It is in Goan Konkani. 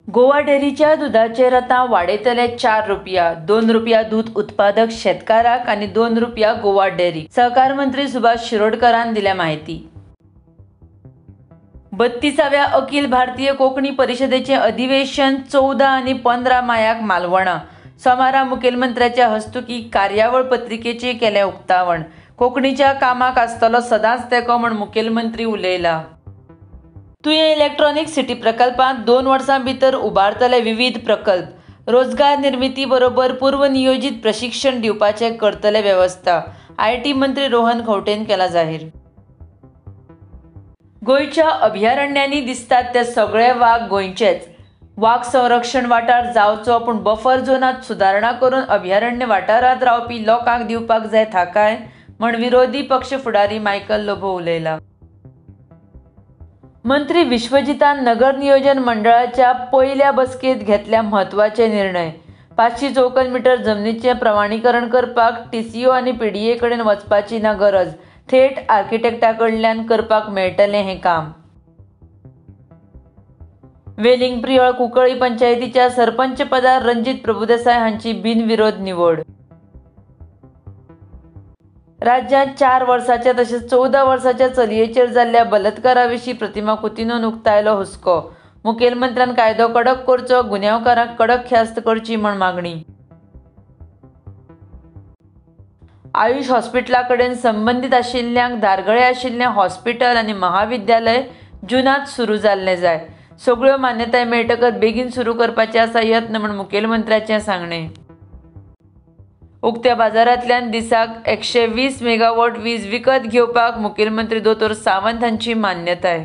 गोवा डेअरीच्या दुदाचेर आतां वाडयतले 4 रुपया, 2 रुपया दूद उत्पादक शेतकाराक आनी 2 रुपया गोवा डेअरी. सहकार मंत्री सुभाष शिरोडकरान दिल्या म्हायती. 32व्या अखिल भारतीय कोंकणी परिशदेचें अधिवेशन 14 आनी 15 मायाक मालवणा. सोमारा मुखेलमंत्र्याच्या हस्तुकी कार्यावळ पत्रिकेचें केलें उक्तावण. कोंकणीच्या कामाक आसतलो सदांच तेंको म्हूण मुखेलमंत्री उलयला. तुयें इलेक्ट्रॉनिक सिटी प्रकल्पांत 2 वर्सां भितर उबारतले विवीध प्रकल्प. रोजगार निर्मिती बरोबर पूर्वनियोजीत प्रशिक्षण दिवपाचें करतले वेवस्था. IT मंत्री रोहन खंवटेन केला जाहीर. गोंयच्या अभयारण्यांनी दिसतात ते सगळे वाग गोंयचेच. वाग संरक्षण वाठार जावचो पूण बफर झोनांत सुदारणा करून अभयारण्य वाठारांत रावपी लोकांक दिवपाक जाय थाकाय म्हूण विरोधी पक्ष फुडारी मायकल लोबो उलयला. मंत्री विश्वजितान नगर नियोजन मंडळाच्या पयल्या बसकेंत घेतल्या म्हत्वाचे निर्णय. 500 चौखण मीटर जमनीचें प्रमाणीकरण करपाक टीसीओ आनी पीडीए कडेन वचपाची ना गरज, थेट आर्किटेक्टा कडल्यान करपाक मेळटलें हें काम. वेलिंग प्रियोळ कुंकळी पंचायतीच्या सरपंच पदार रणजीत प्रभुदेसाय हांची बिनविरोध निवड. राज्यांत 4 वर्साच्या तशेंच 14 वर्साच्या चलयेचेर जाल्ल्या बलात्कारा विशीं प्रतिमा कुतिन्होन उक्तायलो हुस्को. मुखेलमंत्र्यान कायदो कडक करचो, गुन्यांवकारांक कडक ख्यास्त करची म्हूण मागणी. आयुष हॉस्पिटला कडेन संबंदीत आशिल्ल्यांक धारगळे आशिल्लें हॉस्पिटल आनी महाविद्यालय जुनांत सुरू जाल्लें जाय. सगळ्यो मान्यताय मेळटकच बेगीन सुरू करपाचे आसा यत्न म्हूण मुखेलमंत्र्याचें सांगणें. उक्त्या बाजारांतल्यान दिसाक 120 मेगावॉट वीज विकत घेवपाक मुखेलमंत्री दोतोर सावंत हांची मान्यताय.